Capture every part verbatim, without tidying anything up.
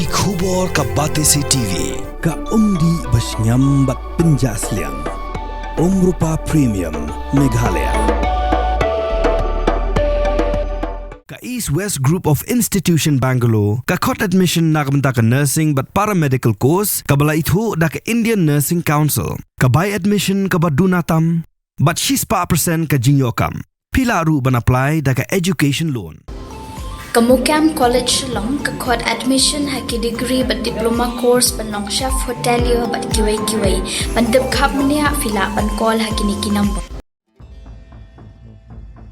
Ki khubor ka Batesi T V, ka umdih ba shngiam bad pynjah sliang. Umrupa Premium, Meghalaya. Ka East West Group of Institution Bangalore, ka khot admission na ka bynta ka nursing bad paramedical course, kaba la ithuh da ka Indian Nursing Council, ka bai admission kaba duna tam, bad shispah percent ka jingïoh kam. Phi lah ruh ban apply da ka education loan. Ka MOKAM College Shillong ka khot admission ha ki degree bad diploma course ban long chef hotelier bad kiwei kiwei. Ban tip khapmniah phi lah ban call ha kine ki number.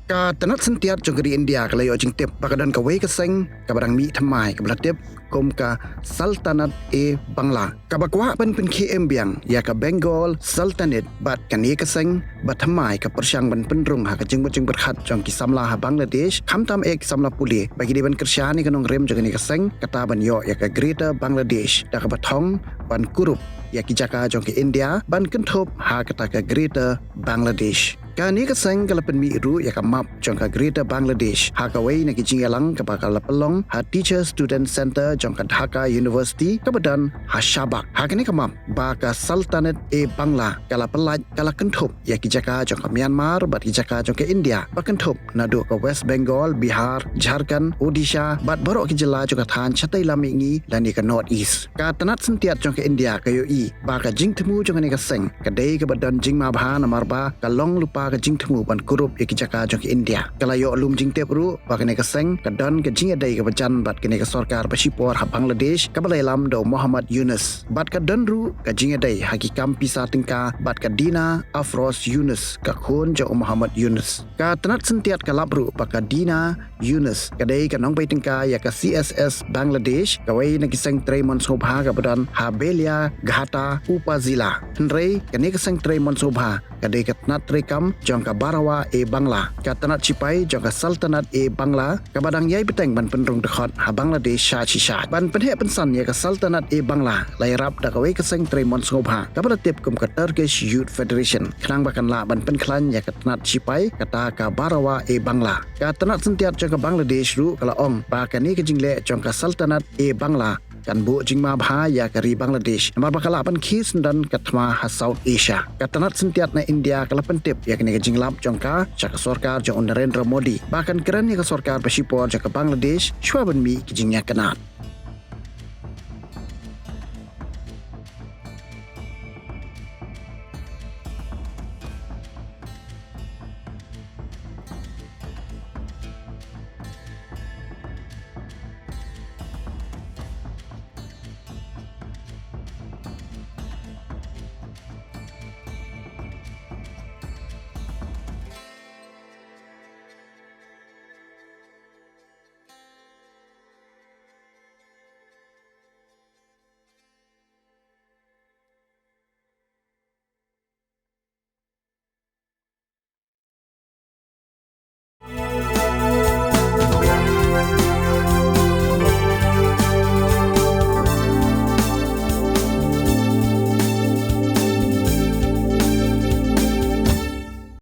Ka tnat syntiat jong ka ri India ka la ïoh jingtip ba ka don kawei ka seng kaba dang mih thymmai kaba la tip kum ka Sultanate-e-Bangla, kaba kwah ban pynkhie em biang ïa ka Bengal Sultanate bad kane ka seng ba thymmai ka pyrshang ban pynrung ha ka jingmut jingpyrkhat jong ki samla ha Bangladesh, khamtam eh ki samla pule, ba ki dei ban kyrshan ïa ka nongrim jong kane ka seng, kata ban ïoh ïa ka Greater Bangladesh, da kaba thong ban kurup ïa ki jaka jong ka India ban kynthup ha kata ka Greater Bangladesh. Kane ka seng ka la pynmih ruh ïa ka map jong ka Greater Bangladesh ha kawei na ki jingïalang kaba ka la pynlong ha Teacher Student Centre jong ka Dhaka University, kaba don ha Shabak. Ha kane ka map ba ka Sultanate-e-Bangla ka la pynlait ka la kynthup ïa ki jaka jong ka Myanmar bad ki jaka jong ka India ba kynthup naduh ka West Bengal, Bihar, Jharkhand, Odisha bad baroh ki jylla jong ka thaiñ shatei lam mihngi lane ka North East. Ka tnat syntiat jong ka India ka ïohi ba ka jingthmu jong kane ka seng ka dei kaba don jingma bha namar ba ka long lypa ka jingthmu ban kurup ïa ki jaka jong ka India. Ka la ïoh lum jingtip ruh ba kane ka seng ka don ka jingïadei kaba jan bad kane ka sorkar ba shipor ha Bangladesh kaba la ïalam da u Muhammad Yunus, bad ka don ruh ka jingïadei ha ki kam pisa tyngka bad ka Dina Afroz Yunus, ka khun jong u Muhammad Yunus. Ka tnat syntiat ka lap ruh ba ka Dina Yunus ka dei ka nongbai tyngka ïa ka C S S Bangladesh, kawei na ki seng trei mon sngewbha kaba don ha Beliaghata Upazila. Hynrei kane ka seng trei mon sngewbha ka dei ka tnat treikam jong ka Barawa-e-Bangla, ka tnat shipai jong ka Sultanate-e-Bangla, kaba dang ïai bteng ban pynrung dkhot ha Bangladesh shad shi shad. Ban pynheh pynsan ïa ka Sultanate-e-Bangla la ïarap da kawei ka seng trei mon sngewbha kaba la tip kum ka Turkish Youth Federation, khnang ba kan lah ban pynkhlaiñ ïa ka tnat shipai kata ka Barawa-e-Bangla. Ka tnat syntiat jong ka Bangladesh ruh ka la ong ba kane ka jingleh jong ka Sultanate-e-Bangla kan buh jingma bha ïa ka ri Bangladesh namar ba ka lah ban khie syndon ka thma ha South Asia. Ka tnat syntiat na India ka la pyntip ïa kane ka jinglap jong ka sha ka sorkar jong u Narendra Modi ba kan kren ïa ka sorkar ba shipor jong ka Bangladesh shuwa ban mih ki jingïakynad.